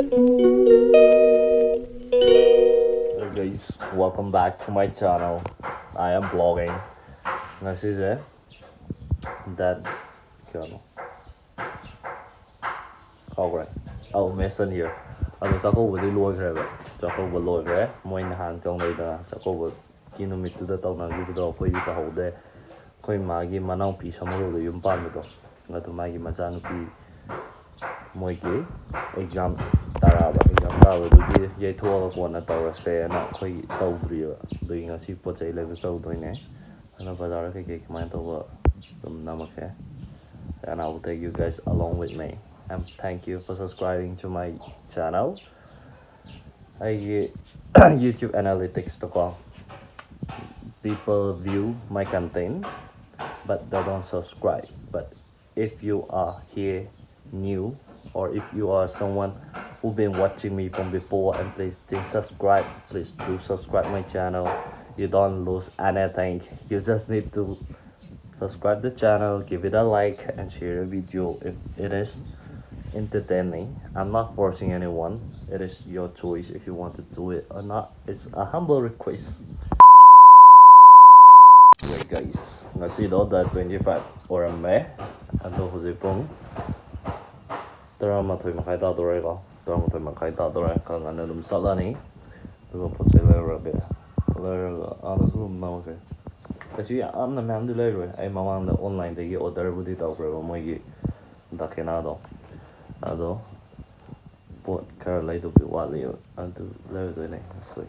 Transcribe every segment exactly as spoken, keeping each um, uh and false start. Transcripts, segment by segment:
Hey guys, welcome back to my channel. I am vlogging. ꯉꯁꯤꯁꯦ that ꯀꯌꯥꯅꯣ? ꯀꯥꯎꯈ꯭ꯔꯦ꯫ ꯑꯧ, May ꯁꯟ ꯌꯔ꯫ ꯑꯗꯣ ꯆꯥꯛꯀꯧꯕꯗꯤ ꯂꯣꯏꯈ꯭ꯔꯦꯕ꯫ ꯆꯥꯛꯀꯧꯕ ꯂꯣꯏꯈ꯭ꯔꯦ꯫ ꯃꯣꯏ ꯅꯍꯥꯟ ꯀꯩꯗꯧꯉꯩꯗ ꯆꯥꯛꯀꯧꯕꯒꯤ ꯅꯨꯃꯤꯠꯇꯨꯗ ꯇꯧꯅꯈꯤꯕꯗꯣ ꯑꯩꯈꯣꯏꯗꯤ ꯇꯧꯍꯧꯗꯦ꯫ ꯑꯩꯈꯣꯏ ꯃꯥꯒꯤ ꯃꯅꯥꯎꯄꯤ ꯁꯃꯨꯔꯧꯗ ꯌꯨꯝ ꯄꯥꯟꯕꯗꯣ, ꯑꯗꯨ ꯃꯥꯒꯤ ꯃꯆꯥꯅꯨꯄꯤ ꯃꯣꯏꯒꯤ ꯑꯦꯛꯖꯥꯝ ꯇꯥꯔꯛꯑꯕ, ꯑꯦꯛꯖꯥꯝ ꯇꯥꯕꯗꯨꯒꯤ ꯌꯩꯊꯣꯛꯑꯒ ꯀꯣꯟꯅ ꯇꯧꯔꯁꯦꯅ ꯑꯩꯈꯣꯏꯒꯤ ꯇꯧꯗ꯭ꯔꯤꯕ꯫ ꯑꯗꯨꯒꯤ ꯉꯁꯤ ꯄꯣꯠ ꯆꯩ ꯂꯩꯕ ꯆꯧꯗꯣꯏꯅꯦ꯫ ꯑꯗꯨꯅ ꯕꯖꯥꯔꯗ ꯀꯩꯀꯩ ꯀꯃꯥꯏꯅ ꯇꯧꯕ ꯑꯗꯨꯝ ꯅꯝꯃꯛꯀꯦ꯫ And I will take you guys along with me. And thank you for subscribing to my channel. ꯑꯩꯒꯤ YouTube analytics ꯇꯀꯣ, people view my content, but they don't subscribe. But if you are here new, or if you are someone who've been watching me from before, and please do subscribe, please do subscribe my channel. You don't lose anything. You just need to subscribe the channel, give it a like, and share the video if it is entertaining. I'm not forcing anyone. It is your choice if you want to do it or not. It's a humble request. Right, guys, ꯉꯁꯤꯗꯣ the twenty five ꯑꯣꯏꯔꯝꯃꯦ꯫ ꯑꯗꯣ ꯍꯧꯖꯤꯛ ꯄꯨꯡ ꯇꯔꯥꯃꯥꯊꯣꯏ ꯃꯈꯥꯏ ꯇꯥꯗꯣꯔꯦꯀꯣ꯫ ꯇꯔꯥꯃꯥꯊꯣꯏ ꯃꯈꯥꯏ ꯇꯥꯗꯣꯔꯦ꯫ ꯈꯔ ꯉꯟꯅ ꯑꯗꯨꯝ ꯆꯠꯂꯅꯤ꯫ ꯑꯗꯨꯒ ꯄꯣꯠ ꯆꯩ ꯂꯩꯔꯨꯔꯒꯦ꯫ ꯂꯩꯔꯒ ꯑꯥꯗꯁꯨ ꯑꯗꯨꯝ ꯂꯧꯔꯒꯦ꯫ ꯀꯩꯁꯨ ꯌꯥꯝꯅ ꯃꯌꯥꯝꯗꯤ ꯂꯩꯔꯣꯏ꯫ ꯑꯩ ꯃꯃꯥꯡꯗ ꯑꯣꯟꯂꯥꯏꯟꯗꯒꯤ ꯑꯣꯔꯗꯔꯕꯨꯗꯤ ꯇꯧꯈ꯭ꯔꯦꯕ ꯃꯣꯏꯒꯤ ꯗꯥꯀꯦꯅꯥꯗꯣ꯫ ꯑꯗꯣ ꯄꯣꯠ ꯈꯔ ꯂꯩꯗꯧꯕꯤ ꯋꯥꯠꯂꯤꯕ꯫ ꯑꯗꯨ ꯂꯩꯔꯨꯗꯣꯏꯅꯦ ꯉꯁꯤ꯫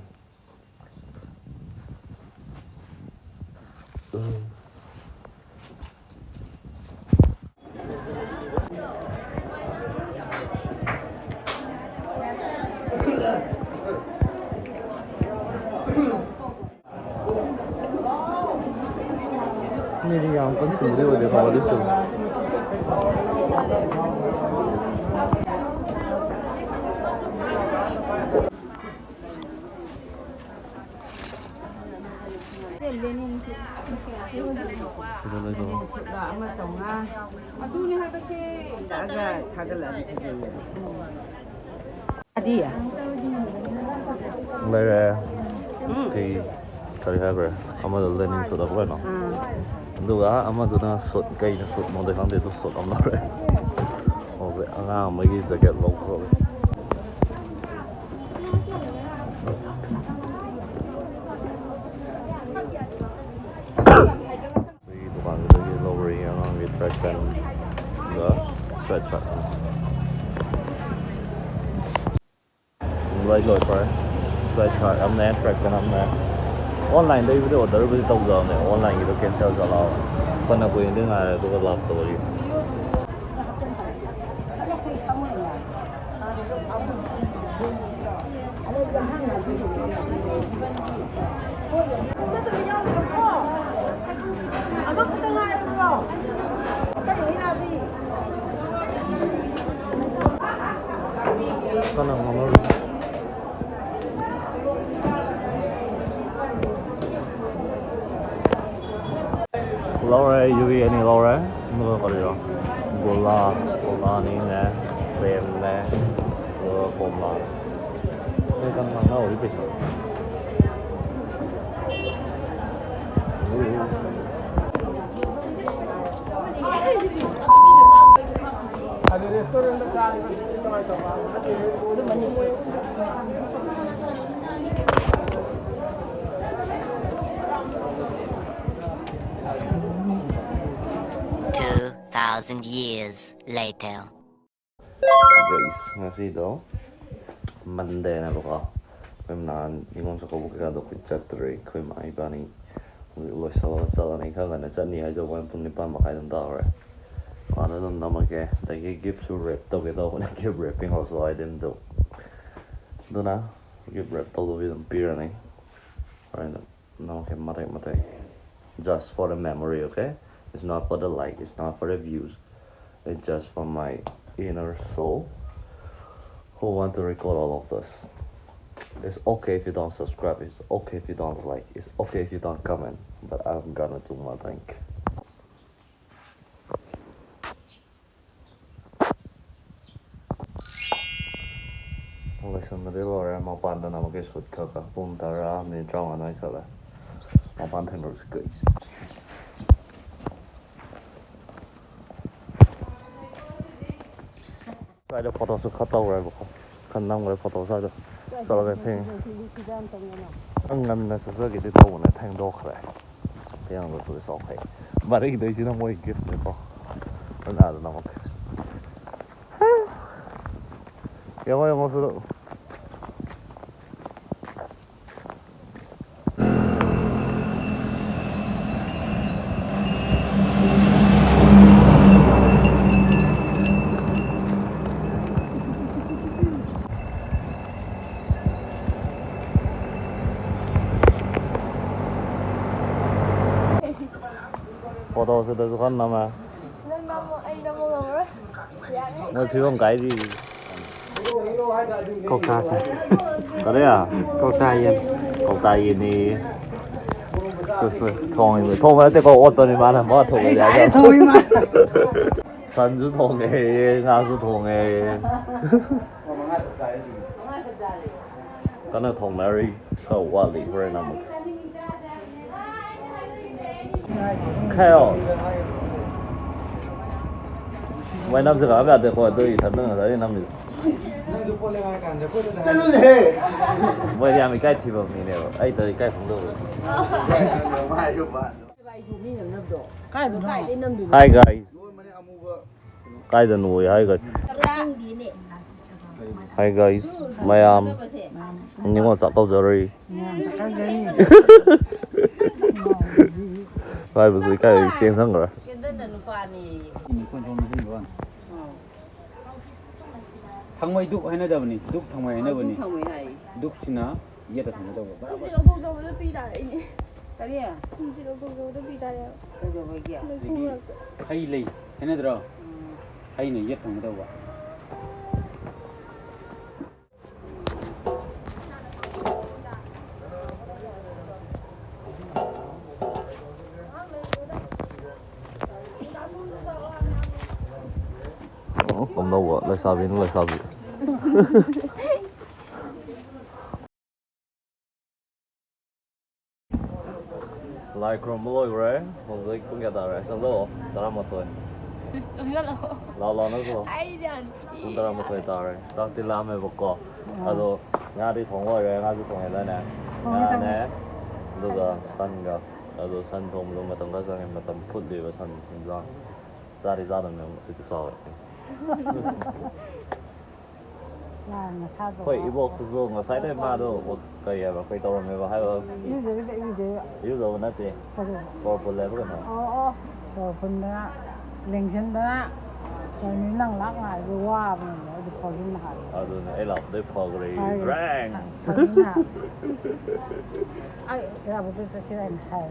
ꯎꯝ꯫ ꯃꯤꯗꯤ ꯌꯥꯝ ꯀꯟꯅ ꯆꯤꯟꯕꯗꯤ ꯑꯣꯏꯗꯦ, ꯐꯕꯗꯤ ꯆꯤꯜꯂꯤ꯫ ꯁꯤꯗ ꯂꯩꯕ꯭ꯔꯣ? ꯑꯃ ꯆꯥꯝꯃꯉꯥ꯫ ꯑꯗꯨꯅꯦ ꯍꯥꯏꯕꯁꯦ꯫ ꯂꯥꯛꯑꯒ ꯊꯥꯒꯠꯂꯛꯑꯗꯤ ꯐꯖꯩꯌꯦ꯫ ꯂꯩꯔꯦ꯫ ꯎꯝ꯫ ꯀꯩ, ꯀꯔꯤ ꯍꯥꯏꯕ꯭ꯔꯥ? ꯑꯃꯗꯣ ꯂꯦꯅꯤꯟ ꯁꯨꯠ ꯍꯥꯏꯕ ꯀꯩꯅꯣ? ꯑꯥ꯫ ꯑꯗꯨꯒ ꯑꯃꯗꯨꯅ ꯁꯨꯠ, ꯀꯩꯅ ꯁꯨꯠꯅꯣꯗꯤ ꯈꯪꯗꯦ, ꯑꯗꯨ ꯁꯨꯠ ꯑꯃ ꯂꯧꯔꯦ꯫ ꯍꯧꯖꯤꯛ ꯑꯉꯥꯡ ꯑꯃꯒꯤ ꯖꯦꯀꯦꯠ ꯂꯧꯈ꯭ꯔꯒꯦ꯫ ꯑꯩꯈꯣꯏꯒꯤ ꯗꯨꯀꯥꯟꯗꯨꯗꯒꯤ ꯂꯧꯔꯛꯏ ꯑꯉꯥꯡꯒꯤ ꯇ꯭ꯔꯦꯛ ꯄꯦꯟꯒ ꯁ꯭ꯋꯦꯠ ꯁꯥꯔꯠ ꯑꯃ꯫ ꯂꯣꯏ ꯂꯣꯏ ꯐꯔꯦ꯫ ꯁ꯭ꯋꯦꯠ ꯁꯥꯔꯠ ꯑꯃꯅꯦ, ꯇ꯭ꯔꯦꯛ ꯄꯦꯟ ꯑꯃꯅꯦ꯫ ꯑꯣꯟꯂꯥꯏꯟꯗꯒꯤꯕꯨꯗꯤ ꯑꯣꯔꯗꯔꯕꯨꯗꯤ ꯇꯧꯖꯕꯅꯦ, ꯑꯣꯟꯂꯥꯏꯟꯒꯤꯗꯣ ꯀꯦꯟꯁꯦꯜ ꯆꯠꯂꯛꯑꯕ꯫ ꯐꯅ ꯀꯨꯏꯅꯗꯤ ꯉꯥꯏꯔꯦ ꯑꯗꯨꯒ ꯂꯥꯛꯇꯕꯒꯤ꯫ ꯂꯧꯔꯦ, ꯌꯨꯕꯤ ꯑꯅꯤ ꯂꯧꯔꯦ꯫ ꯑꯗꯨꯒ ꯀꯔꯤꯔꯣ? ꯒꯣꯂꯥ, ꯒꯣꯂꯥ ꯑꯅꯤꯅꯦ, ꯁꯦꯝꯅꯦ, ꯑꯗꯨꯒ ꯀꯣꯝꯂꯥ꯫ ꯑꯩ ꯀꯟꯅ ꯉꯥꯡꯅꯍꯧꯔꯤ ꯄꯩꯁꯥ꯫ ꯑꯗꯨ ꯔꯦꯁꯇꯨꯔꯦꯟꯗ ꯆꯥꯔꯤꯕ ꯀꯃꯥꯏꯅ ꯇꯧꯕ? Two thousand years later. Guys, ꯉꯁꯤꯗꯣ ꯃꯟꯗꯦꯅꯦꯕꯀꯣ꯫ ꯑꯩꯈꯣꯏ ꯅꯍꯥꯟ ꯅꯤꯉꯣꯜ ꯆꯥꯛꯀꯧꯕ ꯀꯩꯀꯥꯗꯣ ꯑꯩꯈꯣꯏ ꯆꯠꯇ꯭ꯔꯦ꯫ ꯑꯩꯈꯣꯏ ꯏꯃꯥ ꯏꯕꯥꯅꯤ ꯍꯧꯖꯤꯛ ꯂꯣꯏꯁꯤꯜꯂꯒ ꯆꯠꯂꯅꯤ꯫ ꯈꯔ ꯉꯟꯅ ꯆꯠꯅꯤ ꯍꯥꯏꯖꯕ ꯋꯥꯅꯤ, ꯄꯨꯡ ꯅꯤꯄꯥꯟ ꯃꯈꯥꯏ ꯑꯗꯨꯝ ꯇꯥꯍꯧꯔꯦ꯫ ꯑꯗ ꯑꯗꯨꯝ ꯅꯝꯃꯛꯀꯦ꯫ ꯑꯗꯒꯤ ꯒꯤꯐꯁꯨ ꯔꯦꯞ ꯇꯧꯒꯦ ꯇꯧꯕꯅꯦ, ꯒꯤꯐ ꯔꯦꯞꯄꯤꯡ ꯍꯧꯔꯁꯨ ꯍꯥꯏꯗꯤ ꯑꯗꯨꯝ꯫ ꯑꯗꯨꯅ ꯒꯤꯐ ꯔꯦꯞ ꯇꯧꯗꯕꯤ ꯑꯗꯨꯝ ꯄꯤꯔꯅꯤ꯫ ꯍꯣꯔꯦꯟ ꯑꯗꯨꯝ ꯅꯝꯃꯛꯀꯦ ꯃꯇꯦꯛ ꯃꯇꯦꯛ꯫ Just for the memory, okay? It's not for the like, it's not for the views. It's just for my inner soul who want to record all of this. It's okay if you don't subscribe. It's okay if you don't like. It's okay if you don't comment. But I'm gonna do my thing. ꯂꯣꯏꯁꯟꯕꯗꯤ ꯂꯣꯏꯔꯦ꯫ ꯃꯄꯥꯟꯗꯅ ꯑꯃꯨꯛꯀꯤ ꯁꯨꯠ ꯈꯔ ꯈꯔ ꯄꯨꯡ ꯇꯔꯥ minute ꯇꯔꯥꯃꯉꯥ ꯑꯗꯨꯃꯥꯏ ꯆꯠꯂꯦ꯫ ꯃꯄꯥꯟ ꯊꯦꯡꯅꯔꯁꯤ ꯀꯩꯁ꯫ ꯁ꯭ꯋꯥꯏꯗ ꯐꯣꯇꯣꯁꯨ ꯈꯔ ꯇꯧꯔꯦꯕꯀꯣ꯫ ꯈꯔ ꯅꯝꯈ꯭ꯔꯦ ꯐꯣꯇꯣ ꯁ꯭ꯋꯥꯏꯗ꯫ ꯆꯠꯂꯒ ꯊꯦꯡꯉꯦ꯫ ꯈꯔ ꯉꯟꯅ ꯆꯠꯆꯒꯦꯗꯤ ꯇꯧꯕꯅꯦ, ꯊꯦꯡꯗꯣꯛꯈ꯭ꯔꯦ꯫ ꯊꯦꯡꯕꯁꯨ ꯆꯥꯎꯈꯩ꯫ ꯃꯔꯩꯗꯣꯏꯁꯤꯅ ꯃꯣꯏ ꯒꯤꯐꯅꯦꯀꯣ꯫ ꯑꯗꯨꯅ ꯑꯗꯨꯅ ꯑꯃꯨꯛ꯫ ꯌꯦꯡꯉꯣ, ꯌꯦꯡꯉꯣ, ꯁꯤꯗ꯫ ꯐꯣꯇꯣꯁꯤꯗꯁꯨ ꯈꯔ ꯅꯝꯃꯦ꯫ ꯅꯪ ꯅꯝꯃꯣ, ꯑꯩ ꯅꯝꯕ ꯉꯝꯃꯔꯣꯏ꯫ ꯌꯥꯔꯦ꯫ ꯃꯣꯏ ꯐꯤꯕꯝ ꯀꯥꯏꯕꯤ꯫ ꯀꯧꯇꯥꯁꯦ꯫ ꯀꯔꯤ? ꯀꯧꯇꯥ ꯌꯦꯟ꯫ ꯀꯧꯇꯥ ꯌꯦꯟꯅꯤ꯫ ꯁꯦ, ꯁꯦ, ꯊꯣꯡꯉꯤꯕ꯫ ꯊꯣꯡꯕ ꯅꯠꯇꯦꯀꯣ, ꯑꯣꯠꯄꯅꯤ ꯃꯥꯅ꯫ ꯃꯥ ꯊꯣꯡꯕ ꯑꯩ ꯌꯥꯗꯦ꯫ ꯊꯣꯡꯉꯤ ꯃꯥ꯫ ꯁꯟꯁꯨ ꯊꯣꯡꯉꯦ, ꯉꯥꯁꯨ ꯊꯣꯡꯉꯦ꯫ ꯀꯟꯅ ꯊꯣꯡꯅꯔꯤ꯫ ꯈꯔ ꯋꯥꯠꯂꯤ, ꯍꯣꯔꯦꯟ ꯑꯃꯨꯛ꯫ Chaos꯫ ꯃꯣꯏ ꯅꯝꯁꯦ ꯀꯥꯕ ꯌꯥꯗꯦꯀꯣ, ꯑꯗꯨ ꯏꯊꯟꯇ ꯉꯁꯥꯏ ꯅꯝꯃꯤꯁꯦ꯫ ꯆꯠꯂꯨꯅꯦꯍꯦ꯫ ꯃꯣꯏꯗꯤ ꯌꯥꯝ ꯏꯀꯥꯏ ꯊꯤꯕ ꯃꯤꯅꯦꯕ, ꯑꯩ ꯇꯧ ꯏꯀꯥꯏ ꯈꯪꯗꯕ꯫ ꯀꯥꯏꯗꯅꯣ? Hi guys꯫ ꯀꯥꯏꯗꯅꯣ ꯑꯣꯏ ꯍꯥꯏꯒꯗꯤ꯫ ꯈꯪꯗꯦꯅꯦ꯫ Hi guys, ꯃꯌꯥꯝ ꯅꯤꯉꯣꯜ ꯆꯥꯛꯀꯧꯖꯔꯤ꯫ ꯃꯌꯥꯝ ꯆꯥꯛꯀꯧꯖꯔꯤ꯫ ꯍꯥꯏꯕꯁꯨ ꯏꯀꯥꯏ ꯆꯦꯟꯁꯟꯈ꯭ꯔꯦ꯫ ꯀꯦꯟꯗꯜꯅ ꯅꯨꯄꯥꯅꯤ꯫ ꯊꯥꯡꯃꯩ ꯗꯨꯛ ꯍꯥꯏꯅꯗꯕꯅꯤ, ꯗꯨꯛ ꯊꯥꯡꯃꯩ ꯍꯥꯏꯅꯕꯅꯤ꯫ ꯗꯨꯛ ꯊꯥꯡꯃꯩ ꯍꯥꯏ꯫ ꯗꯨꯛꯁꯤꯅ ꯌꯦꯠꯇ ꯊꯝꯒꯗꯧꯕ꯫ ꯁꯨꯝꯁꯤ ꯂꯧꯊꯣꯛꯆꯕꯗ ꯄꯤ ꯇꯥꯔꯦ ꯑꯩꯅꯦ꯫ ꯀꯔꯤ? ꯁꯨꯝꯁꯤ ꯂꯧꯊꯣꯛꯆꯕꯗ ꯄꯤ ꯇꯥꯔꯦ꯫ ꯀꯩꯗꯧꯕꯒꯤ? ꯂꯩꯀꯨ ꯑꯗꯒꯤ ꯃꯔꯛꯇ꯫ ꯍꯩ ꯂꯩ ꯍꯥꯏꯅꯗ꯭ꯔꯣ? ꯎꯝ꯫ ꯍꯩꯅ ꯌꯦꯠ ꯊꯝꯒꯗꯧꯕ꯫ ꯎꯝ, ꯀꯝꯗꯧꯕ? ꯂꯩꯁꯥꯕꯤꯅ ꯂꯩꯁꯥꯕꯤ꯫ ꯂꯥꯏ ꯈꯨꯔꯨꯝꯕ ꯂꯣꯏꯈ꯭ꯔꯦ꯫ ꯍꯧꯖꯤꯛ ꯄꯨꯡ ꯀꯌꯥ ꯇꯥꯔꯦ? ꯆꯪꯁꯤꯜꯂꯛꯑꯣ꯫ ꯇꯔꯥꯃꯥꯊꯣꯏ꯫ ꯆꯪꯁꯤꯜꯂꯛꯑꯣ꯫ ꯂꯥꯛꯑꯣ, ꯂꯥꯛꯑꯣ, ꯅꯪꯁꯨ꯫ ꯑꯩꯗꯤ ꯌꯥꯝ ꯄꯨꯡ ꯇꯔꯥꯃꯥꯊꯣꯏ ꯇꯥꯔꯦ꯫ ꯆꯥꯛꯇꯤ ꯂꯥꯝꯃꯦꯕꯀꯣ꯫ ꯑꯥ꯫ ꯑꯗꯣ ꯉꯥꯗꯤ ꯊꯣꯡ ꯂꯣꯏꯔꯦ꯫ ꯉꯥꯁꯨ ꯊꯣꯡꯉꯦꯗꯥꯏꯅꯦ? ꯊꯣꯡꯉꯦ, ꯉꯥꯅꯦ꯫ ꯊꯣꯡꯉꯦ꯫ ꯑꯗꯨꯒ ꯁꯟꯒ꯫ ꯑꯗꯣ ꯁꯟ ꯊꯣꯡꯕꯗꯣ ꯃꯇꯝ ꯈꯔ ꯆꯪꯉꯦ꯫ ꯃꯇꯝ ꯐꯨꯠꯂꯤꯕ ꯁꯟ ꯏꯟꯖꯥꯡ꯫ ꯆꯥꯗꯤ ꯆꯥꯗꯕꯅꯦ ꯑꯃꯨꯛ ꯁꯤꯗꯤ ꯆꯥꯎꯔꯦ꯫ ꯃꯥ ꯃꯁꯥꯗꯣ ꯍꯣꯏ, ꯏꯕꯣꯛꯁꯤꯁꯨ ꯉꯁꯥꯏꯗꯩ ꯃꯥꯗꯣ ꯀꯩ ꯍꯥꯏꯕ, ꯀꯩ ꯇꯧꯔꯝꯃꯦꯕ ꯍꯥꯏꯕ? ꯏꯔꯨꯖꯔꯤꯕ, ꯏꯔꯨꯖꯔꯤꯕ꯫ ꯏꯔꯨꯖꯕ ꯅꯠꯇꯦ꯫ ꯀꯔꯤ? ꯁꯣꯔ ꯐꯨꯜꯂꯦ ꯍꯥꯏꯕ ꯀꯩꯅꯣ? ꯑꯣ, ꯑꯣ꯫ ꯁꯣꯔ ꯐꯨꯟꯗꯅ, ꯂꯦꯡꯁꯤꯟꯗꯅ, ꯀꯩꯅꯣ, ꯅꯪ ꯂꯥꯛ ꯉꯥꯏꯕꯗ ꯋꯥꯕꯅꯤꯅꯦ꯫ ꯑꯩꯗꯤ ꯐꯣꯔꯖꯤꯟ ꯍꯥꯏꯕ꯫ ꯑꯗꯨꯅꯦ, ꯑꯩ ꯂꯥꯛꯄꯗꯩ ꯐꯈ꯭ꯔꯦ꯫ ꯐꯔꯦ꯫ ꯖ꯭ꯔꯦꯡ! ꯐꯣꯔꯖꯤꯟ ꯍꯥꯏꯕ꯫ ꯑꯩ ꯏꯔꯥꯕꯣꯠꯇ ꯆꯠꯁꯤꯔ ꯍꯥꯏꯅ ꯍꯥꯏ꯫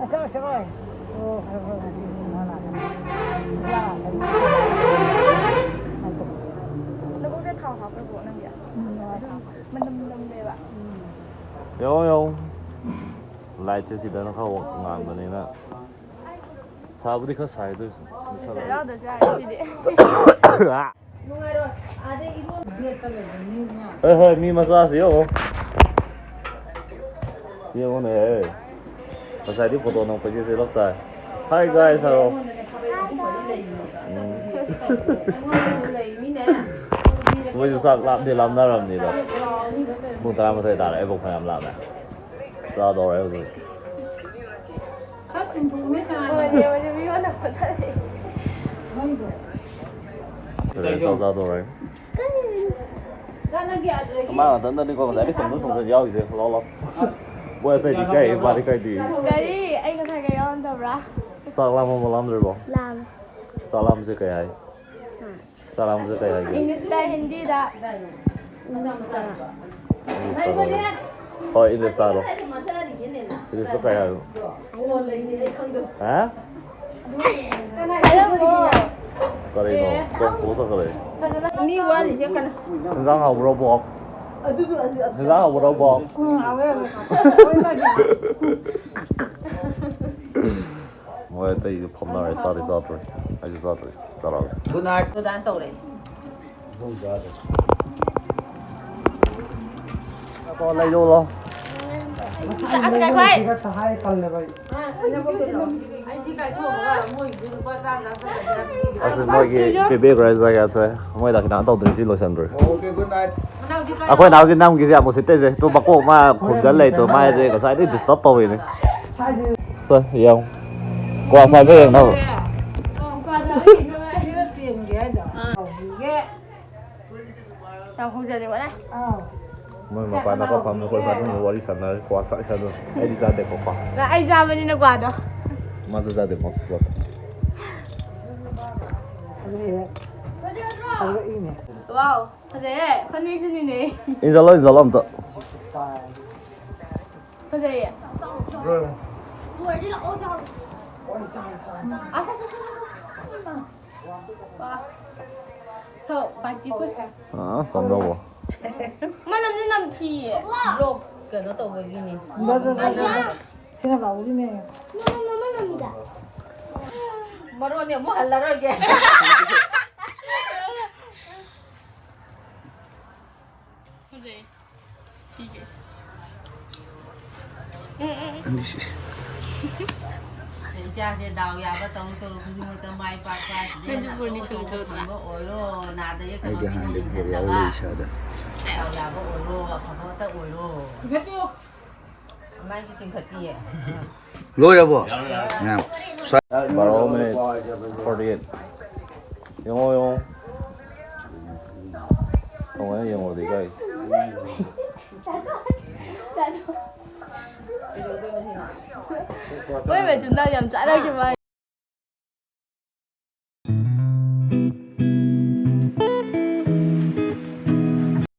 ꯑꯁ, ꯆꯠꯂꯣꯏ, ꯆꯠꯂꯣꯏ꯫ ꯑꯣ, ꯐꯔꯦ, ꯐꯔꯦ, ꯉꯁꯤꯗꯤ ꯃꯥ ꯂꯥꯛꯀꯅꯤ꯫ ꯂꯥꯛꯀꯅꯤ꯫ ꯂꯧꯕꯨꯛꯇ ꯊꯥꯎ ꯍꯥꯞꯄ꯭ꯔꯕꯣ ꯅꯪꯒꯤ? ꯎꯝ, ꯍꯣꯏ꯫ ꯑꯗꯨꯝ ꯃꯅꯝ ꯅꯝꯃꯦꯕ꯫ ꯎꯝ꯫ ꯌꯦꯡꯉꯣ, ꯌꯦꯡꯉꯣ꯫ ꯂꯥꯏꯠꯁꯦ ꯁꯤꯗꯅ ꯈꯔ ꯉꯥꯟꯕꯅꯤꯅ꯫ ꯁꯥꯕꯨꯗꯤ ꯈꯔ ꯁꯥꯏ ꯑꯗꯨ ꯑꯣꯏꯔꯁꯨ꯫ ꯌꯥꯎꯗ꯭ꯔꯁꯨ ꯌꯥꯔꯦ ꯁꯤꯗꯤ꯫ ꯍꯣꯏ, ꯍꯣꯏ, ꯃꯤ ꯃꯆꯥꯁꯤ ꯌꯦꯡꯉꯣ꯫ ꯌꯦꯡꯉꯣꯅꯦ꯫ ꯉꯁꯥꯏꯗꯤ ꯐꯣꯇꯣ ꯅꯝ ꯀꯣꯏꯆꯦꯜ ꯆꯦꯜꯂꯛ ꯇꯥꯏ꯫ Hi guys ꯍꯥꯏꯔꯣ꯫ ꯎꯝ꯫ ꯃꯣꯏꯁꯨ ꯆꯥꯛ ꯂꯥꯝꯗꯤ ꯂꯥꯝꯅꯔꯕꯅꯤꯗ꯫ ꯄꯨꯡ ꯇꯔꯥꯃꯥꯊꯣꯏ ꯇꯥꯔꯦ, ꯑꯩꯐꯥꯎ ꯐꯅꯌꯥꯝ ꯂꯥꯝꯃꯦ꯫ ꯆꯥꯗꯧꯔꯦ ꯍꯧꯖꯤꯛ꯫ ꯈꯔ ꯇꯤꯡꯊꯣꯛꯅꯦ ꯁꯥꯔ꯫ ꯍꯣꯏꯅꯦ, ꯍꯣꯏꯅꯦ, ꯃꯤꯉꯣꯟꯗ ꯐꯣꯠꯇꯔꯦ꯫ ꯃꯩꯗꯣ꯫ ꯍꯣꯔꯦꯟ ꯆꯥꯛ ꯆꯥꯗꯧꯔꯦ꯫ ꯃꯥ ꯃꯊꯟꯇꯅꯤꯀꯣ ꯉꯁꯥꯏꯗꯩ ꯆꯣꯡꯊꯣꯛ ꯆꯣꯡꯁꯤꯟ ꯌꯥꯎꯔꯤꯁꯦ꯫ ꯂꯥꯎ, ꯂꯥꯎ꯫ ꯃꯣꯏ ꯑꯇꯩꯗꯤ ꯏꯀꯥꯏ, ꯃꯥꯗꯤ ꯏꯀꯥꯏꯗꯦ꯫ ꯀꯔꯤ? ꯑꯩ ꯉꯁꯥꯏ ꯀꯩ ꯌꯥꯎꯔꯝꯗꯕ꯭ꯔꯥ? ꯆꯥꯛ ꯂꯥꯝꯃꯕꯣ, ꯂꯥꯝꯗ꯭ꯔꯤꯕꯣ? ꯂꯥꯝꯃꯦ꯫ ꯆꯥꯛ ꯂꯥꯝꯕꯁꯦ ꯀꯩ ꯍꯥꯏ? ꯍꯥ꯫ ꯆꯥꯛ ꯂꯥꯝꯕꯁꯦ ꯀꯩ ꯍꯥꯏꯒꯦ? ꯏꯪꯂꯤꯁꯇ, ꯍꯤꯟꯗꯤꯗ꯫ ꯏꯪꯂꯤꯁꯇ ꯍꯥꯏꯔꯣ꯫ ꯍꯣꯏ, ꯏꯪꯂꯤꯁꯇ ꯍꯥꯏꯔꯣ꯫ ꯏꯪꯂꯤꯁꯇ ꯀꯩ ꯍꯥꯏꯅꯣ? ꯍꯥ? ꯍꯥꯏꯔꯝꯃꯣ꯫ ꯀꯔꯤꯅꯣ? ꯇꯣꯛ, ꯇꯣꯛ ꯆꯠꯈ꯭ꯔꯦ꯫ ꯃꯤ ꯋꯥꯠꯂꯤꯁꯦ ꯀꯅꯥ? ꯏꯟꯖꯥꯡ ꯍꯥꯎꯕ꯭ꯔꯣ, ꯕꯣꯛ? ꯏꯟꯖꯥꯡ ꯍꯥꯎꯕ꯭ꯔꯣ, ꯕꯣꯛ? ꯎꯝ, ꯍꯥꯎꯋꯦ, ꯍꯥꯎꯋꯦ꯫ ꯃꯣꯏ ꯑꯇꯩꯁꯨ ꯐꯝꯅꯔꯦ, ꯆꯥꯗꯤ ꯆꯥꯗ꯭ꯔꯤ꯫ ꯑꯩꯁꯨ ꯆꯥꯗ꯭ꯔꯤ꯫ ꯆꯥꯔꯛꯑꯒꯦ꯫ Good night꯫ ꯗꯥꯟꯁ ꯇꯧꯔꯦ꯫ ꯂꯩꯔꯣ, ꯂꯥꯎ꯫ ꯑꯁ, ꯉꯥꯏꯈꯣ, ꯑꯩ ꯑꯁ, ꯃꯣꯏꯒꯤ ꯄꯤꯕꯤꯈ꯭ꯔꯦ ꯖꯒꯥꯁꯦ꯫ ꯃꯣꯏꯗ ꯈꯤꯇꯪ ꯇꯧꯗ꯭ꯔꯤ, ꯁꯤ ꯂꯣꯏꯁꯟꯗ꯭ꯔꯤ꯫ Okay, good night. ꯑꯩꯈꯣꯏ ꯅꯥꯎꯁꯤ ꯅꯝꯈꯤꯁꯦ ꯌꯥꯝ ꯎꯁꯤꯠꯇꯦꯁꯦ꯫ ꯇꯨ ꯃꯀꯣꯛ ꯃꯥ ꯈꯨꯝꯖꯜ ꯂꯩ ꯇꯨ, ꯃꯥꯏꯁꯦ ꯉꯁꯥꯏꯗꯩ disturb ꯇꯧꯋꯤꯅꯦ꯫ ꯁꯦ, ꯌꯦꯡꯉꯨ꯫ ꯀ꯭ꯋꯥ ꯁꯥꯏꯕ ꯌꯦꯡꯅꯕ꯫ ꯌꯥꯝ ꯍꯧꯖꯅꯤꯡꯕꯅꯦ꯫ ꯃꯣꯏ ꯃꯄꯥꯟꯗ ꯈꯔ ꯐꯝꯃꯤ, ꯑꯩꯈꯣꯏ ꯃꯅꯨꯡꯗ ꯋꯥꯔꯤ ꯁꯥꯟꯅꯔꯤ, ꯀ꯭ꯋꯥ ꯆꯥꯏ ꯁꯥꯟꯅꯔꯤ꯫ ꯑꯩꯗꯤ ꯆꯥꯗꯦꯀꯣ ꯀ꯭ꯋꯥ꯫ ꯉꯥ-, ꯑꯩ ꯆꯥꯕꯅꯤꯅ ꯀ꯭ꯋꯥꯗꯣ꯫ ꯃꯥꯁꯨ ꯆꯥꯗꯦ, ꯀ꯭ꯋꯥꯁꯨ ꯆꯥꯗꯦ꯫ ꯋꯥꯎ, ꯐꯖꯩꯌꯦ, ꯐꯅꯦꯛꯁꯨꯅꯤꯅꯦ꯫ ꯏꯟꯖꯜꯂꯣ, ꯏꯟꯖꯜꯂꯣ ꯑꯝꯇ꯫ ꯐꯖꯩꯌꯦ꯫ ꯑꯁ, ꯑꯁ, ꯑꯁ, ꯑꯁ, ꯑꯁ꯫ ꯋꯥ꯫ ꯁꯣ, ꯕꯥꯇꯤ ꯄꯨ-, ꯑꯥ, ꯀꯝꯗꯧꯕ? ꯃꯅꯝꯗꯤ ꯅꯝꯊꯤꯌꯦ꯫ ꯕ꯭ꯂꯣꯛ ꯀꯩꯅꯣ ꯇꯧꯕꯒꯤꯅꯤ꯫ ꯁꯤꯅ ꯂꯥꯎꯔꯤꯅꯦ꯫ ꯃꯅꯝ ꯑꯃ ꯅꯝꯃꯤꯗ꯫ ꯃꯔꯣꯟꯗꯤ ꯑꯃꯨꯛ ꯍꯜꯂꯔꯣꯏꯒꯦ꯫ ꯐꯖꯩ꯫ ꯊꯤꯒꯦ꯫ ꯎꯝ, ꯎꯝ, ꯎꯝ꯫ ꯑꯅꯤꯁꯤ꯫ ꯏꯆꯥꯁꯦ ꯗꯥꯎ ꯌꯥꯕ ꯇꯧꯔꯨ ꯇꯧꯔꯨ ꯈꯨꯗꯤꯡꯃꯛꯇ ꯃꯥꯏ ꯄꯥꯛꯄ, ꯅꯪꯁꯨ ꯕꯣꯔ ꯑꯆꯧ ꯑꯆꯧꯕ ꯅꯤꯁꯥ ꯐꯪꯕ ꯑꯣꯏꯔꯣ, ꯅꯥꯗ ꯌꯦꯛꯇꯕ ꯑꯩꯗꯤ ꯐꯤꯕꯝ ꯍꯥꯟꯅꯗꯤ ꯕꯣꯔ ꯌꯥꯎꯕ ꯂꯩꯁꯥꯗ꯫ ꯗꯥꯎ ꯌꯥꯕ ꯑꯣꯏꯔꯣ, ꯑꯐꯕ ꯉꯥꯛꯇ ꯑꯣꯏꯔꯣ꯫ ꯃꯥꯏꯁꯨ ꯆꯤꯡꯈꯠꯇꯤꯌꯦ꯫ ꯂꯣꯏꯔꯕꯣ? ꯃꯌꯥꯝ꯫ ꯕꯥꯔꯣ ꯃꯤꯅꯤꯠ ꯐꯣꯔꯇꯤ ꯑꯩꯠ꯫ ꯌꯦꯡꯉꯣ, ꯌꯦꯡꯉꯣ꯫ ꯀꯃꯥꯏꯅ ꯌꯦꯡꯉꯣꯗꯤ ꯀꯥꯏ? ꯃꯣꯏ ꯃꯆꯤꯟ ꯃꯅꯥꯎ ꯌꯥꯝ ꯆꯥꯟꯅꯈꯤꯕ ꯋꯥꯅꯤ꯫